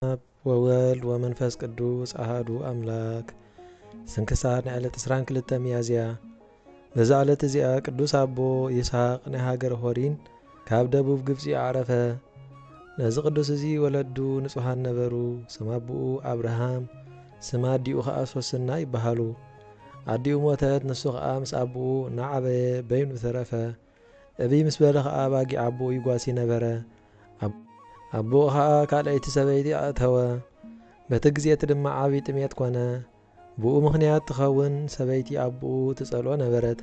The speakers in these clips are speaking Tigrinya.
ኣብ ወወልድ ወመንፈስ ቅዱስ ኣሃዱ ኣምላክ። ስንክሳር ናይ ዕለት ዕስራን ክልተ ሚያዝያ። በዛ ዕለት እዚኣ ቅዱስ ኣቦ ይስሐቅ ናይ ሃገረ ሆሪን ካብ ደቡብ ግብጺ ኣዕረፈ። ነዚ ቅዱስ እዚ ወለዱ ንጹሃን ነበሩ። ስም ኣቦኡ ኣብርሃም፣ ስም ኣዲኡ ኸኣ ሶስና ይበሃሉ። ኣዲኡ ሞተት፣ ንሱ ኸኣ ምስ ኣቦኡ እናዓበየ በይኑ ተረፈ። እብይ ምስ በለ ኸኣ ኣባጊዕ ኣቦኡ ይጓሲ ነበረ። ኣቦኡ ኸኣ ካልኣይቲ ሰበይቲ ኣእተወ። በቲ ግዜ እቲ ድማ ዓብዪ ጥሜት ኮነ። ብኡ ምኽንያት ትኸውን ሰበይቲ ኣቦኡ ትጸልኦ ነበረት።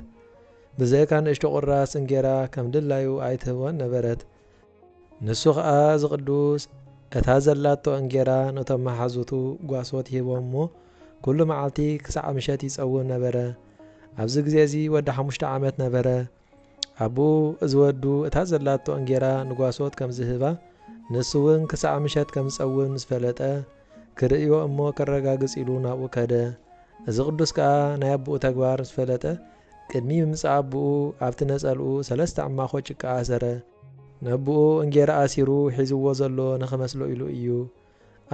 ብዘይካ ንእሽቶ ቁራስ እንጌራ ከም ድላዩ ኣይትህቦን ነበረት። ንሱ ኸኣ እዚ ቅዱስ እታ ዘላቶ እንጌራ ነቶም መሓዙቱ ጓሶት ይህቦም እሞ፣ ኩሉ መዓልቲ ክሳዕ ምሸት ይጸውም ነበረ። ኣብዚ ግዜ እዚ ወዲ ሓሙሽተ ዓመት ነበረ። ኣቦኡ እዚ ወዱ እታ ዘላቶ እንጌራ ንጓሶት ከም ዝህባ፣ ንሱ እውን ክሳዕ ምሸት ከም ዝጸውም ምስ ፈለጠ፣ ክርእዮ እሞ ከረጋግጽ ኢሉ ናብኡ ከደ። እዚ ቅዱስ ከኣ ናይ ኣቦኡ ተግባር ምስ ፈለጠ፣ ቅድሚ ምምጻእ ኣቦኡ ኣብቲ ነጸልኡ ሰለስተ ዕማኾ ጭቃ ኣሰረ። ነቦኡ እንጌራ ኣሲሩ ሒዝዎ ዘሎ ንኽመስሎ ኢሉ እዩ።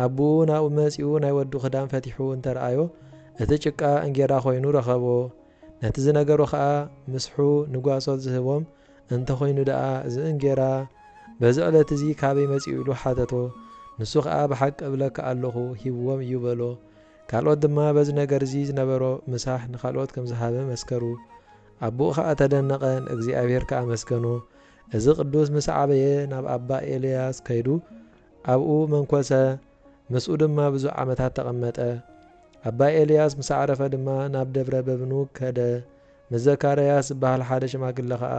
ኣቦኡ ናብኡ መጺኡ ናይ ወዱ ክዳን ፈቲሑ እንተ ረኣዮ፣ እቲ ጭቃ እንጌራ ኮይኑ ረኸቦ። ነቲ ዝነገሮ ኸኣ ምስሑ ንጓሶት ዝህቦም እንተ ኾይኑ ደኣ፣ እዚ እንጌራ በዚ ዕለት እዚ ካበይ መጺኡ ኢሉ ሓተቶ። ንሱ ኸኣ ብሓቂ እብለካ ኣለኹ ሂብዎም እዩ በሎ። ካልኦት ድማ በዚ ነገር እዚ ዝነበሮ ምሳሕ ንኻልኦት ከም ዝሃበ መስከሩ። ኣቦኡ ኸኣ ተደነቐ፣ ንእግዚኣብሔር ከኣ ኣመስገኖ። እዚ ቅዱስ ምስ ዓበየ ናብ ኣባ ኤልያስ ከይዱ ኣብኡ መንኮሰ። ምስኡ ድማ ብዙሕ ዓመታት ተቐመጠ። ኣባ ኤልያስ ምስ ዓረፈ ድማ ናብ ደብረ በብኑግ ከደ። ምስ ዘካርያስ ዝበሃል ሓደ ሽማግለ ኸኣ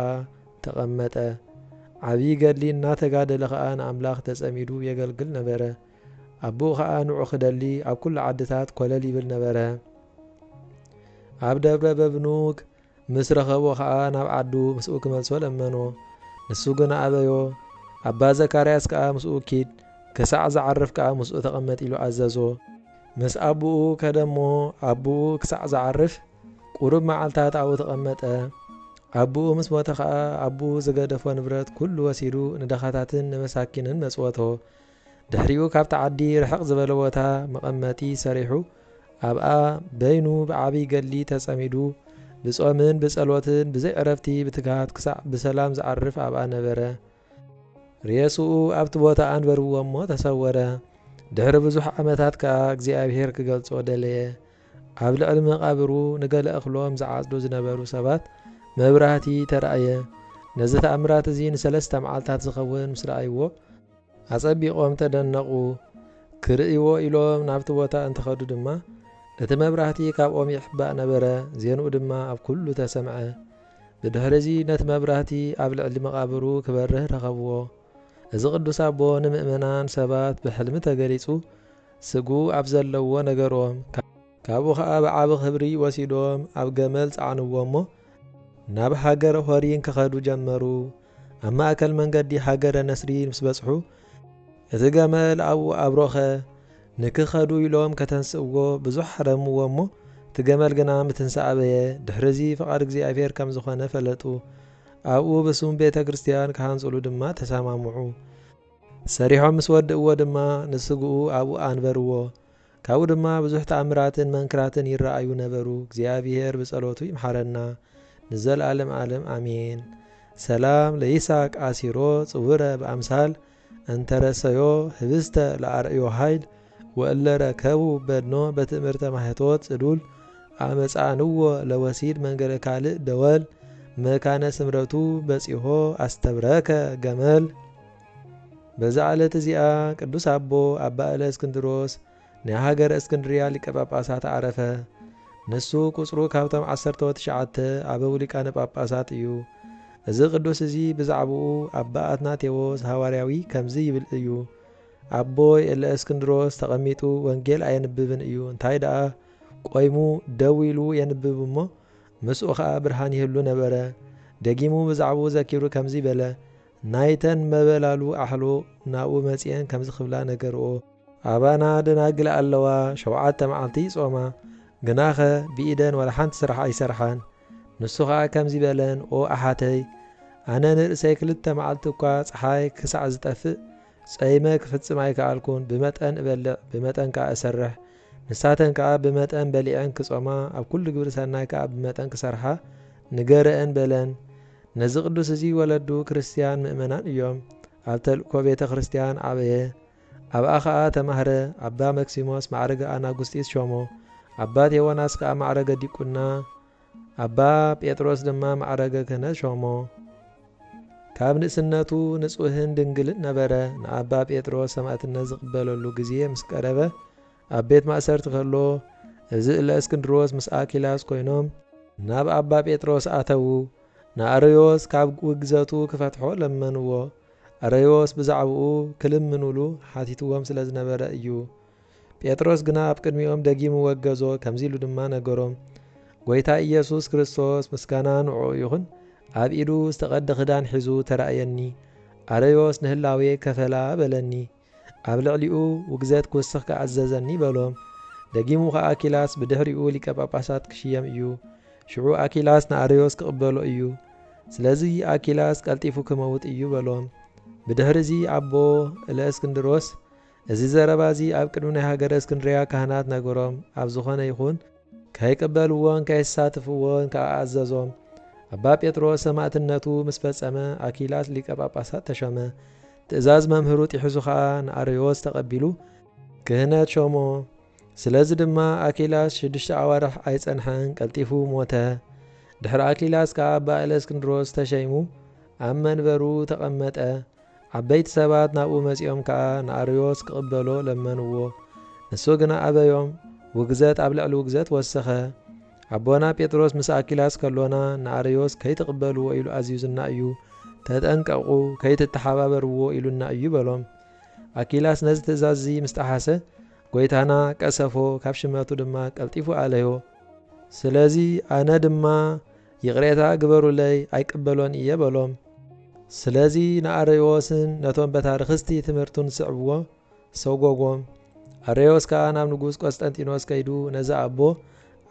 ተቐመጠ። ዓብዪ ገድሊ እናተጋደለ ኸኣ ንኣምላኽ ተጸሚዱ የገልግል ነበረ። ኣቦኡ ኸኣ ንዑ ክደሊ ኣብ ኩሉ ዓድታት ኮለል ይብል ነበረ። ኣብ ደብረ በብኑግ ምስ ረኸቦ ኸኣ ናብ ዓዱ ምስኡ ክመልሶ ለመኖ። ንሱ ግን ኣበዮ። ኣባ ዘካርያስ ከኣ ምስኡ ኪድ፣ ክሳዕ ዝዓርፍ ከኣ ምስኡ ተቐመጥ ኢሉ ኣዘዞ። ምስ ኣቦኡ ከደ እሞ ኣቦኡ ክሳዕ ዝዓርፍ ቁሩብ መዓልታት ኣብኡ ተቐመጠ። ኣቦኡ ምስ ሞተ ኸኣ ኣቦኡ ዝገደፎ ንብረት ኩሉ ወሲዱ ንደኻታትን ንመሳኪንን መጽወቶ። ድሕሪኡ ካብቲ ዓዲ ርሕቕ ዝበለ ቦታ መቐመጢ ሰሪሑ ኣብኣ በይኑ ብዓብይ ገድሊ ተጸሚዱ ብጾምን ብጸሎትን ብዘይ ዕረፍቲ ብትግሃት ክሳዕ ብሰላም ዝዓርፍ ኣብኣ ነበረ። ሬስኡ ኣብቲ ቦታ ኣንበርዎ እሞ ተሰወረ። ድሕሪ ብዙሕ ዓመታት ከኣ እግዚኣብሔር ክገልጾ ደለየ። ኣብ ልዕሊ መቓብሩ ንገለ እኽሎም ዝዓጽዱ ዝነበሩ ሰባት መብራህቲ ተራእየ። ነዚ ተኣምራት እዚ ንሰለስተ መዓልታት ዝኸውን ምስ ረኣይዎ፣ ኣጸቢቖም ተደነቑ። ክርእይዎ ኢሎም ናብቲ ቦታ እንተኸዱ ድማ፣ እቲ መብራህቲ ካብ ኦም ይሕባእ ነበረ፣ ዜንኡ ድማ ኣብ ኩሉ ተሰምዐ። ብድሕሪ እዚ ነቲ መብራህቲ ኣብ ልዕሊ መቓብሩ ክበርህ ረኸብዎ። እዚ ቅዱስ ኣቦ ንምእመናን ሰባት ብሕልሚ ተገሊጹ፣ ስግኡ ኣብ ዘለዎ ነገሮም። ካብኡ ኸኣ ብዓቢ ክብሪ ወሲዶም ኣብ ገመል ጸዓንዎ እሞ፣ ናብ ሃገረ ሆሪን ክኸዱ ጀመሩ። ኣብ ማእከል መንገዲ ሃገረ ነስሪን ምስ በጽሑ፣ እቲ ገመል ኣብኡ ኣብሮኸ። ንክኸዱ ኢሎም ከተንስእዎ ብዙሕ ሓረምዎ እሞ፣ እቲ ገመል ግና ምትንሳእ ኣበየ። ድሕሪ እዚ ፍቓድ እግዚኣብሔር ከም ዝኾነ ፈለጡ። ኣብኡ ብስም ቤተ ክርስቲያን ክሃንጽሉ ድማ ተሰማምዑ። ሰሪሖም ምስ ወድእዎ ድማ ንስግኡ ኣብኡ ኣንበርዎ። ካብኡ ድማ ብዙሕ ተኣምራትን መንክራትን ይረኣዩ ነበሩ። እግዚኣብሔር ብጸሎቱ ይምሓረና ንዘለዓለም ዓለም ኣሜን። ሰላም ለይስሐቅ ኣሲሮ ጽውረ ብኣምሳል እንተረሰዮ ህብስተ ለኣርእዮ ኃይል ወእለ ረከቡ በድኖ በትእምርተ ማህቶት ጽዱል ኣመጻንዎ ለወሲድ መንገለ ካልእ ደወል መካነ ስምረቱ በጺሖ ኣስተብረከ ገመል። በዛ ዕለት እዚኣ ቅዱስ ኣቦ ኣባ እለ እስክንድሮስ ናይ ሃገረ እስክንድርያ ሊቀ ጳጳሳት ዓረፈ። ንሱ ቁጽሩ ካብቶም ዓሰርተ ወትሽዓተ ኣበው ሊቃነ ጳጳሳት እዩ። እዚ ቅዱስ እዚ ብዛዕባኡ ኣባ ኣትናቴዎስ ሃዋርያዊ ከምዚ ይብል እዩ። ኣቦይ እለ እስክንድሮስ ተቐሚጡ ወንጌል ኣየንብብን እዩ። እንታይ ደኣ ቆይሙ ደው ኢሉ የንብብ እሞ ምስኡ ኸኣ ብርሃን ይህሉ ነበረ። ደጊሙ ብዛዕባኡ ዘኪሩ ከምዚ በለ፣ ናይተን መበላሉ ኣሕሉቕ ናብኡ መጺአን ከምዚ ክብላ ነገርኦ። ኣባና ደናግል ኣለዋ፣ ሸውዓተ መዓልቲ ይጾማ፣ ግናኸ ብኢደን ዋላ ሓንቲ ስራሕ ኣይሰርሓን። ንሱ ኸኣ ከምዚ በለን፣ ኦ ኣሓተይ፣ ኣነ ንርእሰይ ክልተ መዓልቲ እኳ ጸሓይ ክሳዕ ዝጠፍእ ጸይመ ክፍጽም ኣይከኣልኩን። ብመጠን እበልዕ፣ ብመጠን ከኣ እሰርሕ። ንሳተን ከኣ ብመጠን በሊዐን ክጾማ፣ ኣብ ኩሉ ግብሪ ሰናይ ከኣ ብመጠን ክሰርሓ ንገረአን በለን። ነዚ ቅዱስ እዚ ወለዱ ክርስትያን ምእመናን እዮም። ኣብ ተልእኮ ቤተ ክርስትያን ዓበየ። ኣብኣ ኸኣ ተማህረ። ኣባ መክሲሞስ ማዕረገ ኣናጉስጢስ ሾሞ። ኣባ ቴዎናስ ከኣ ማዕረገ ዲቁና፣ ኣባ ጴጥሮስ ድማ ማዕረገ ክህነት ሾሞ። ካብ ንእስነቱ ንጹህን ድንግልን ነበረ። ንኣባ ጴጥሮስ ሰማዕትነት ዝቕበለሉ ግዜ ምስ ቀረበ፣ ኣብ ቤት ማእሰርቲ ከሎ፣ እዚ እለ እስክንድሮስ ምስ ኣኪላስ ኮይኖም ናብ ኣባ ጴጥሮስ ኣተዉ። ንኣርዮስ ካብ ውግዘቱ ክፈትሖ ለመንዎ። ኣርዮስ ብዛዕባኡ ክልምኑሉ ሓቲትዎም ስለ ዝነበረ እዩ። ጴጥሮስ ግና ኣብ ቅድሚኦም ደጊሙ ወገዞ፣ ከምዚ ኢሉ ድማ ነገሮም፣ "ጐይታ ኢየሱስ ክርስቶስ፣ ምስጋና ንዕኡ ይኹን፣ ኣብ ኢዱ ዝተቐደ ክዳን ሒዙ ተራእየኒ። ኣርዮስ ንህላዌ ከፈላ በለኒ። ኣብ ልዕሊኡ ውግዘት ክውስኽ ከኣ ኣዘዘኒ" በሎም። ደጊሙ ኸኣ ኣኪላስ ብድሕሪኡ ሊቀ ጳጳሳት ክሽየም እዩ። ሽዑ ኣኪላስ ንኣርዮስ ክቕበሎ እዩ። ስለዚ ኣኪላስ ቀልጢፉ ክመውት እዩ በሎም። ብድሕሪ እዚ ኣቦ እለ እስክንድሮስ እዚ ዘረባ እዚ ኣብ ቅድሚ ናይ ሃገረ እስክንድርያ ካህናት ነገሮም። ኣብ ዝኾነ ይኹን ከይቅበልዎን ከየሳትፍዎን ከኣ ኣዘዞም። ኣባ ጴጥሮስ ሰማዕትነቱ ምስ ፈጸመ ኣኪላስ ሊቀ ጳጳሳት ተሾመ። ትእዛዝ መምህሩ ጥሒሱ ኸኣ ንኣርዮስ ተቐቢሉ ክህነት ሾሞ። ስለዚ ድማ ኣኪላስ ሽዱሽተ ኣዋርሕ ኣይጸንሐን፣ ቀልጢፉ ሞተ። ድሕሪ ኣኪላስ ከኣ ኣባ እለእስክንድሮስ ተሸይሙ ኣብ መንበሩ ተቐመጠ። ዓበይቲ ሰባት ናብኡ መጺኦም ከኣ ንኣርዮስ ክቕበሎ ለመንዎ። ንሱ ግና ኣበዮም። ውግዘት ኣብ ልዕሊ ውግዘት ወሰኸ። ኣቦና ጴጥሮስ ምስ ኣኪላስ ከሎና ንኣርዮስ ከይትቕበልዎ ኢሉ ኣዚዙና እዩ። ተጠንቀቑ፣ ከይትተሓባበርዎ ኢሉና እዩ በሎም። ኣኪላስ ነዚ ትእዛዝ እዚ ምስ ጠሓሰ፣ ጐይታና ቀሰፎ፣ ካብ ሽመቱ ድማ ቀልጢፉ ኣለዮ። ስለዚ ኣነ ድማ ይቕሬታ ግበሩለይ፣ ኣይቅበሎን እየ በሎም። ስለዚ ንኣርዮስን ነቶም በታ ርኽስቲ ትምህርቱን ዝስዕብዎ ሰጎጎም። ኣርዮስ ከኣ ናብ ንጉስ ቆስጠንጢኖስ ከይዱ ነዚ ኣቦ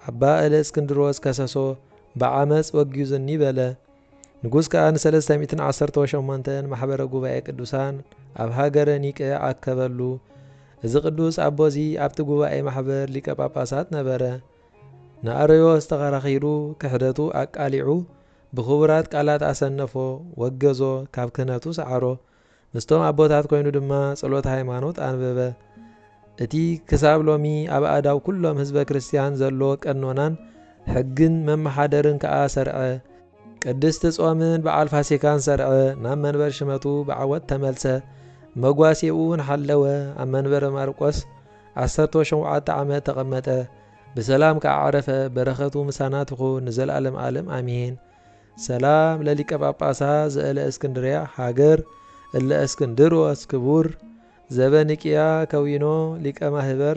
ኣባ እለእስክንድሮስ ከሰሶ፣ ብዓመጽ ወጊዙኒ በለ። ንጉስ ከኣ ንሰለስተ ሚእትን ዓሰርተ ሸሞንተን ማሕበረ ጉባኤ ቅዱሳን ኣብ ሃገረ ኒቄ ኣከበሉ። እዚ ቅዱስ ኣቦ እዚ ኣብቲ ጉባኤ ማሕበር ሊቀ ጳጳሳት ነበረ። ንኣርዮስ ተኸራኺሩ ክሕደቱ ኣቃሊዑ ብኽቡራት ቃላት ኣሰነፎ፣ ወገዞ፣ ካብ ክህነቱ ሰዓሮ። ምስቶም ኣቦታት ኮይኑ ድማ ጸሎተ ሃይማኖት ኣንበበ። እቲ ክሳብ ሎሚ ኣብ ኣእዳው ኩሎም ህዝበ ክርስትያን ዘሎ ቀኖናን ሕግን መመሓደርን ከኣ ሰርዐ። ቅድስቲ ጾምን በዓል ፋሲካን ሰርዐ። ናብ መንበር ሽመቱ ብዓወት ተመልሰ። መጓሴኡ እውን ሓለወ። ኣብ መንበረ ማርቆስ ዓሰርተ ሸውዓተ ዓመት ተቐመጠ። ብሰላም ከኣ ዓረፈ። በረኸቱ ምሳና ትኹን ንዘለኣለም ዓለም ኣሜን። ሰላም ለሊቀ ጳጳሳት ዘእለ እስክንድርያ ሃገር እለ እስክንድሮስ ክቡር ዘበንቅያ ከዊኖ ሊቀ ማህበር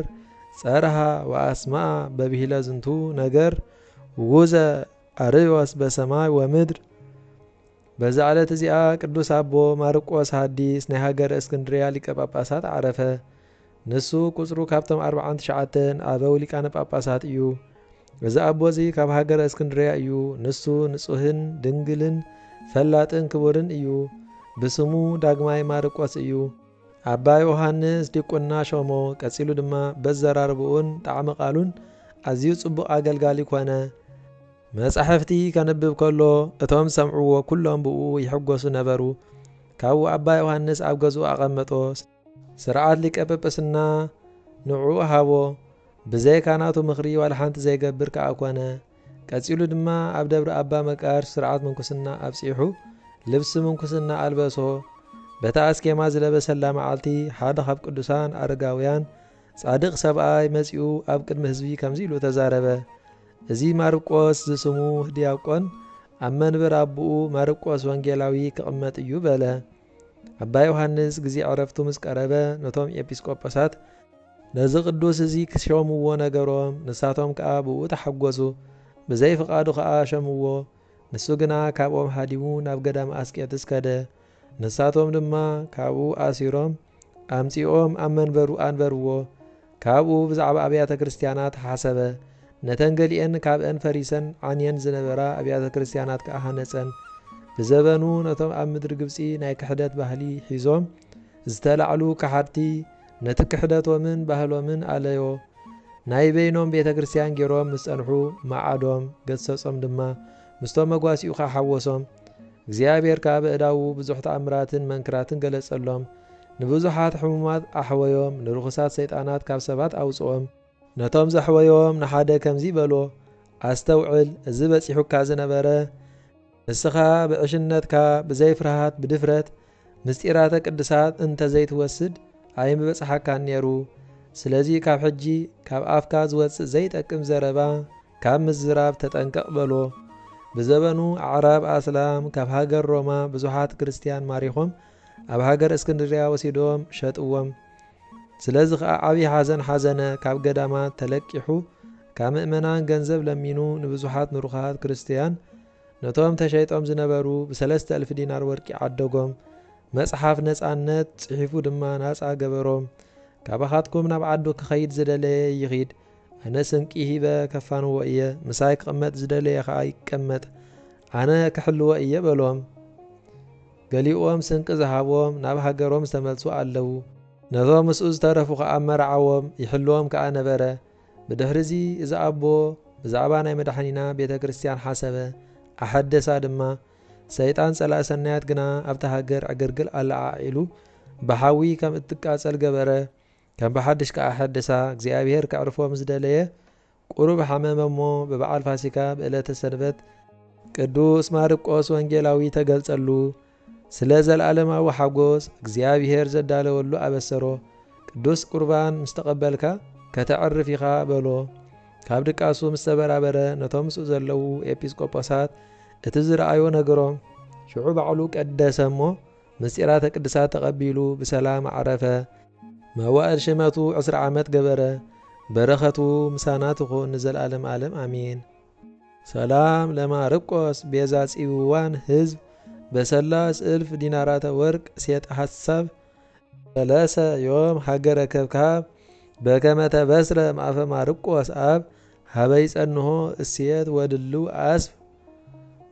ጸርሃ ወኣስማኣ በብሂለ ዝንቱ ነገር ውጉዘ ኣርዮስ በሰማይ ወምድር። በዛ ዕለት እዚኣ ቅዱስ ኣቦ ማርቆስ ሃዲስ ናይ ሃገረ እስክንድርያ ሊቀ ጳጳሳት ዓረፈ። ንሱ ቁጽሩ ካብቶም ኣርብዓን ትሽዓተን ኣበው ሊቃነ ጳጳሳት እዩ። እዚ ኣቦ እዚ ካብ ሃገረ እስክንድርያ እዩ። ንሱ ንጹህን ድንግልን ፈላጥን ክቡርን እዩ። ብስሙ ዳግማይ ማርቆስ እዩ። ኣባ ዮሃንስ ዲቁና ሾሞ። ቀጺሉ ድማ በዘራርብኡን ጣዕመ ቃሉን ኣዝዩ ጽቡቕ ኣገልጋሊ ኮነ። መጻሕፍቲ ከንብብ ከሎ እቶም ዝሰምዕዎ ኩሎም ብኡ ይሕጎሱ ነበሩ። ካብኡ ኣባ ዮሃንስ ኣብ ገዝኡ ኣቐመጦ። ስርዓት ሊቀ ጵጵስና ንዕኡ ሃቦ። ብዘይካ ናቱ ምኽሪ ዋላ ሓንቲ ዘይገብር ከኣ ኮነ። ቀጺሉ ድማ ኣብ ደብሪ ኣባ መቃርስ ስርዓት ምንኩስና ኣብጺሑ ልብሲ ምንኩስና ኣልበሶ። በታ ኣስኬማ ዝለበሰላ መዓልቲ ሓደ ካብ ቅዱሳን ኣረጋውያን ጻድቕ ሰብኣይ መጺኡ ኣብ ቅድሚ ህዝቢ ከምዚ ኢሉ ተዛረበ። እዚ ማርቆስ ዝስሙ ዲያቆን ኣብ መንበር ኣቦኡ ማርቆስ ወንጌላዊ ክቕመጥ እዩ በለ። ኣባ ዮሃንስ ግዜ ዕረፍቱ ምስ ቀረበ ነቶም ኤጲስቆጶሳት ነዚ ቅዱስ እዚ ክሾምዎ ነገሮም። ንሳቶም ከኣ ብኡ ተሓጎሱ። ብዘይ ፍቓዱ ከኣ ሸምዎ። ንሱ ግና ካብኦም ሃዲሙ ናብ ገዳም ኣስቄጥስ ከደ። ንሳቶም ድማ ካብኡ ኣሲሮም ኣምጺኦም ኣብ መንበሩ ኣንበርዎ። ካብኡ ብዛዕባ ኣብያተ ክርስትያናት ሓሰበ። ነተን ገሊኤን ካብአን ፈሪሰን ዓንየን ዝነበራ ኣብያተ ክርስትያናት ከኣ ሃነጸን። ብዘበኑ ነቶም ኣብ ምድሪ ግብጺ ናይ ክሕደት ባህሊ ሒዞም ዝተላዕሉ ከሓድቲ ነቲ ክሕደቶምን ባህሎምን ኣለዮ ናይ በይኖም ቤተ ክርስቲያን ገይሮም ምስ ጸንሑ፣ መዓዶም ገሰጾም ድማ ምስቶም መጓሲኡ ከኣ ሓወሶም። እግዚኣብሔር ከኣ ብእዳዉ ብዙሕ ተኣምራትን መንክራትን ገለጸሎም። ንብዙሓት ሕሙማት ኣሕወዮም፣ ንርኹሳት ሰይጣናት ካብ ሰባት ኣውጽኦም። ነቶም ዘሕወዮም ንሓደ ከምዚ በሎ፣ ኣስተውዕል፣ እዚ በጺሑካ ዝነበረ ንስኻ ብዕሽነትካ ብዘይ ፍርሃት ብድፍረት ምስጢራተ ቅድሳት እንተ ዘይትወስድ ኣይምበጽሓካን ነይሩ። ስለዚ ካብ ሕጂ ካብ ኣፍካ ዝወጽእ ዘይጠቅም ዘረባ ካብ ምዝራብ ተጠንቀቕ በሎ። ብዘበኑ ኣዕራብ ኣስላም ካብ ሃገር ሮማ ብዙሓት ክርስትያን ማሪኾም ኣብ ሃገር እስክንድርያ ወሲዶም ሸጥዎም። ስለዚ ኸኣ ዓብዪ ሓዘን ሓዘነ፣ ካብ ገዳማት ተለቂሑ ካብ ምእመናን ገንዘብ ለሚኑ ንብዙሓት ንሩኻት ክርስትያን ነቶም ተሸይጦም ዝነበሩ ብሰለስተ እልፊ ዲናር ወርቂ ዓደጎም። መጽሓፍ ነጻነት ጽሒፉ ድማ ናጻ ገበሮም። ካባኻትኩም ናብ ዓዱ ክኸይድ ዝደለየ ይኺድ፣ ኣነ ስንቂ ሂበ ከፋንዎ እየ። ምሳይ ክቕመጥ ዝደለየ ኸኣ ይቀመጥ፣ ኣነ ክሕልዎ እየ በሎም። ገሊኦም ስንቂ ዝሃቦም ናብ ሃገሮም ዝተመልሱ ኣለዉ። ነቶም ምስኡ ዝተረፉ ከኣ መርዓዎም፣ ይሕልዎም ከኣ ነበረ። ብድሕርዚ እዚ ኣቦ ብዛዕባ ናይ መድሓኒና ቤተ ክርስቲያን ሓሰበ፣ ኣሐደሳ ድማ። ሰይጣን ጸላኢ ሰናያት ግና ኣብታ ሃገር ዕግርግር ኣለዓዒሉ ብሓዊ ከም እትቃጸል ገበረ። ከም ብሓድሽ ከኣ ኣሐደሳ። እግዚኣብሔር ከዕርፎ ምስ ደለየ ቁሩብ ሓመመ እሞ ብበዓል ፋሲካ ብዕለተ ሰንበት ቅዱስ ማርቆስ ወንጌላዊ ተገልጸሉ። ስለ ዘለዓለማዊ ሓጎስ እግዚኣብሔር ዘዳለወሉ ኣበሰሮ። ቅዱስ ቁርባን ምስ ተቐበልካ ከተዕርፍ ኢኻ በሎ። ካብ ድቃሱ ምስ ተበራበረ ነቶም ምስኡ ዘለዉ ኤጲስቆጶሳት እቲ ዝረኣዮ ነገሮም። ሽዑ ባዕሉ ቀደሰ እሞ ምስጢራተ ቅድሳት ተቐቢሉ ብሰላም ኣዕረፈ። መዋእል ሽመቱ ዕስራ ዓመት ገበረ። በረኸቱ ምሳና ትኹን ንዘለዓለም ዓለም ኣሜን። ሰላም ለማርቆስ ቤዛ ጽውዋን ህዝብ በሰላስ እልፍ ዲናራተ ወርቅ ሴጥ ሐሳብ ሰለሰ ዮም ሃገረ ከብካብ በከመ ተበስረ ማእፈ ማርቆስ ኣብ ሀበይ ጸንሆ እሴት ወድልው ኣስፍ።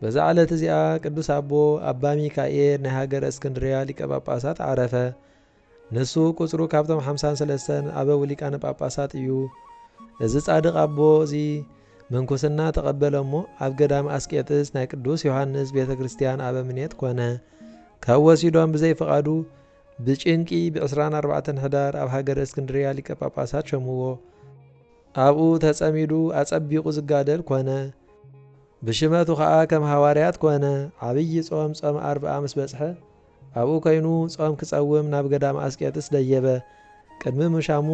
በዛ ዕለት እዚኣ ቅዱስ ኣቦ ኣባ ሚካኤል ናይ ሃገረ እስክንድርያ ሊቀ ጳጳሳት ዓረፈ። ንሱ ቁጽሩ ካብቶም ሓምሳን ሰለስተን ኣበው ሊቃነ ጳጳሳት እዩ። እዚ ጻድቕ ኣቦ እዚ ምንኩስና ተቐበለ እሞ ኣብ ገዳም ኣስቄጥስ ናይ ቅዱስ ዮሃንስ ቤተ ክርስቲያን ኣበምኔት ኮነ። ካብ ወሲዶም ብዘይ ፍቓዱ ብጭንቂ ብ ዕስራን ኣርባዕተን ሕዳር ኣብ ሃገረ እስክንድርያ ሊቀ ጳጳሳት ሸምዎ። ኣብኡ ተጸሚዱ ኣጸቢቑ ዝጋደል ኮነ። ብሽመቱ ኸኣ ከም ሃዋርያት ኮነ። ዓብዪ ጾም ጾም ኣርብዓ ምስ በጽሐ ኣብኡ ኮይኑ ጾም ክጸውም ናብ ገዳም ኣስቄጥስ ደየበ። ቅድሚ ምሻሙ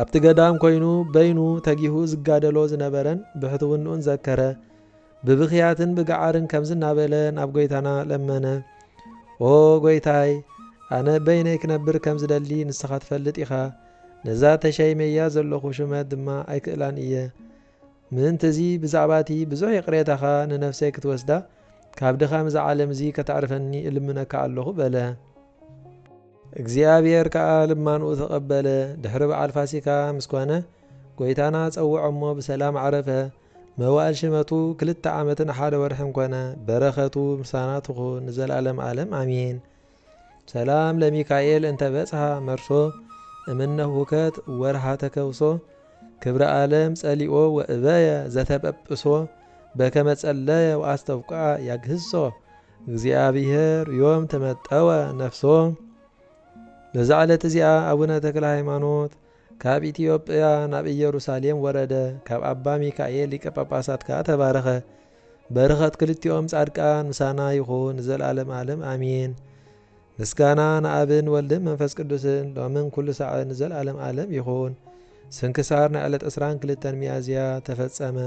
ኣብቲ ገዳም ኮይኑ በይኑ ተጊሁ ዝጋደሎ ዝነበረን ብሕትውንኡን ዘከረ። ብብኽያትን ብገዓርን ከምዚ እናበለ ናብ ጐይታና ለመነ። ኦ ጐይታይ፣ ኣነ በይነይ ክነብር ከም ዝደሊ ንስኻ ትፈልጥ ኢኻ። ነዛ ተሸይመያ ዘለኹ ሽመት ድማ ኣይክእላን እየ። ምእንቲ እዚ ብዛዕባ እቲ ብዙሕ ይቕሬታኻ ንነፍሰይ ክትወስዳ፣ ካብ ድኻም እዛ ዓለም እዚ ከተዕርፈኒ እልምነካ ኣለኹ በለ። እግዚኣብሔር ከኣ ልማንኡ ተቐበለ። ድሕሪ በዓል ፋሲካ ምስ ኮነ፣ ጐይታና ጸውዖ እሞ ብሰላም ዓረፈ። መዋእል ሽመቱ ክልተ ዓመትን ሓደ ወርሕን ኮነ። በረኸቱ ምሳና ትኹን ንዘለዓለም ዓለም ኣሜን። ሰላም ለሚካኤል እንተ በጽሐ መርሶ እምነ ሁከት ወርሃ ተከውሶ ክብረ ዓለም ጸሊኦ ወእበየ ዘተበብሶ በከመ ጸለየ ወኣስተብቅዐ ያግህሶ እግዚኣብሔር ዮም ተመጠወ ነፍሶ። በዛ ዕለት እዚኣ ኣቡነ ተክለ ሃይማኖት ካብ ኢትዮጵያ ናብ ኢየሩሳሌም ወረደ። ካብ ኣባ ሚካኤል ሊቀ ጳጳሳት ከኣ ተባረኸ። በረኸት ክልቲኦም ጻድቃን ምሳና ይኹን ንዘለዓለም ዓለም ኣሜን። ምስጋና ንኣብን ወልድን መንፈስ ቅዱስን ሎምን ኩሉ ሳዕን ንዘለዓለም ዓለም ይኹን። ስንክሳር ናይ ዕለት ዕስራን ክልተን ሚያዝያ ተፈጸመ።